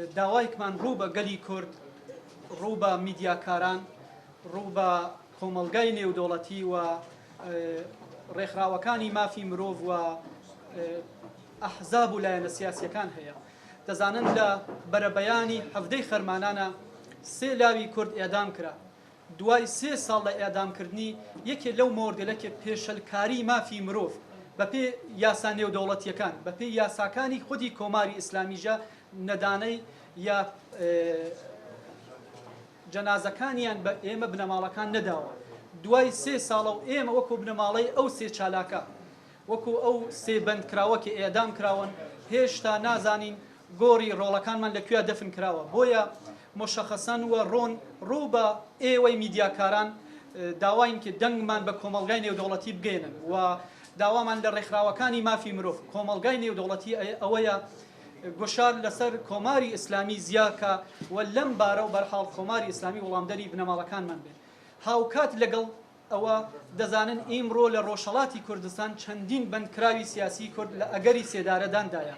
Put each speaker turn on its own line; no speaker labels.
داوایکمان ڕوو بە گەلی کورد، ڕوو بە میدیاکاران، ڕوو بە کۆمەڵگای نێودەوڵەتی و ڕێکخراوەکانی مافی مرۆڤ و ئەحزاب و لایەنە سیاسیەکان هەیە. دەزانن لە بەرەبەیانی حەڤدەی خەرمانانە سێ لاوی کورد ئێعدام کرا. دوای سێ ساڵ لە ئێعدامکردنی یەکێ لەو مۆردێلە کە پێشەلکاری مافی مرۆڤ بە پێ یاسا نێودەوڵەتیەکان، بە پێی یاساکانی خودی کۆماری ئیسلامیژە نەدانەی یا جەنازەکانیان بە ئێمە بنەماڵەکان نەداوە. دوای سێ ساڵە و ئێمە وەکوو بنەماڵەی ئەو سێ چالاکە، وەکوو ئەو سێ بەندکراوە کە ئێعدام کراون، هێشتا نازانین گۆڕی ڕۆڵەکانمان لە کوێ دەفن کراوە. بۆیە مۆشەخەسەن و ڕوون ڕوو بە ئێوەی میدیاکاران داواین کە دەنگمان بە کۆمەڵگای نێودەوڵەتی بگەیەنن و داوامان لە ڕێکخراوەکانی مافی مرۆڤ، کۆمەڵگای نێودەوڵەتی ئەوەیە گوشار لەسەر کۆماری ئیسلامی زیا کا و لەم بارەو بەرحاڵ کۆماری ئیسلامی وڵامدەری بنەماڵەکانمان بێ. هاوکات لەگەڵ ئەوە دەزانن ئیمڕۆ لە ڕۆژهەڵاتی کوردستان چەندین بەندکراوی سیاسیی کورد لە ئەگەری سێدارەدان دایە.